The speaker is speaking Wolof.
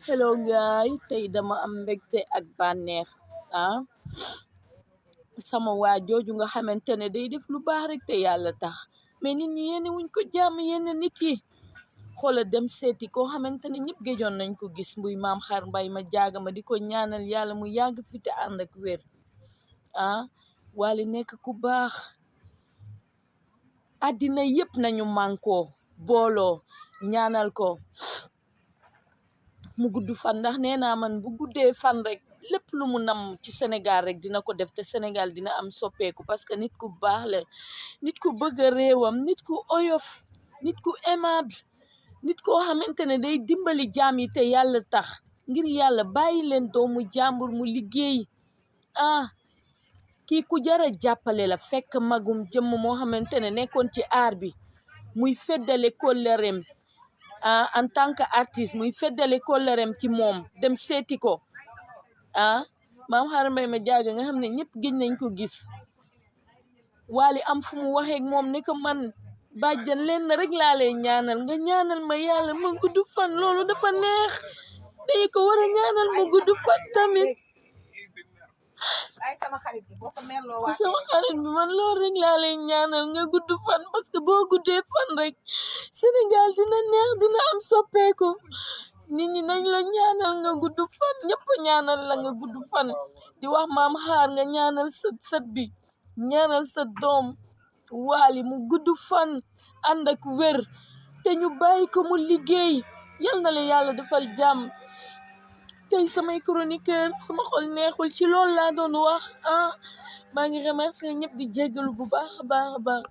Hello gaay tey dama am mbégte ak bànneex ah sama waa jooju nga xamante ne day def lu baax rek te yàlla tax mais nit ñi yéene wuñ ko jàmm yenn nit yi xoola dem seeti koo xamante ne ñëpp géjoon nañ ko gis mbuy maam xar mbay ma jaaga ma di ko ñaanal yàlla mu yàgg fi te ànd ak wér ah Wally nekk ku baax àddina yépp nañu mànkoo booloo ñaanal ko mu gudd fan ndax nee naa man bu guddee fan rek lépp lu mu nam ci Sénégal rek dina ko def te Sénégal dina am soppeeku parce que nit ku baax la nit ku bëgg a réewam nit ku oyof nit ku aimable nit koo xamante ne day dimbali jaam yi te yàlla tax ngir yàlla bàyyi leen doomu jàmbur mu liggéey kii ku jara jàppale la fekk magum jëmm moo xamante ne nekkoon ci aar bi muy feddale kóllëreem en tant que artiste muy feddale kóllëreem ci moom dem seeti ko maam xaaral mbay ma jaaga nga xam ne ñëpp gëj nañ ko gis Wally am fu mu waxeek moom ne ko man bàjjan leen rek laa lay ñaanal nga ñaanal ma yàlla ma gudd fan loolu dafa neex dañu ko war a ñaanal ma gudd fan tamit sama xarit bi man loolu rek laa lay ñaanal nga gudd fan parce que boo guddee fan rek Sénégal dina neex dina am soppeeku nit ñi nañ la ñaanal nga gudd fan ñëpp ñaanal la nga gudd fan di wax maam xaar nga ñaanal sët bi ñaanal sa doom Wally mu gudd fan ànd ak wér te ñu bàyyi ko mu liggéey yal na la yàlla defal jàmm tey samay chroniqueur sama xol neexul ci loolu laa doon wax maa ngi remercier ñëpp di jéggalu bu baax a baax a baax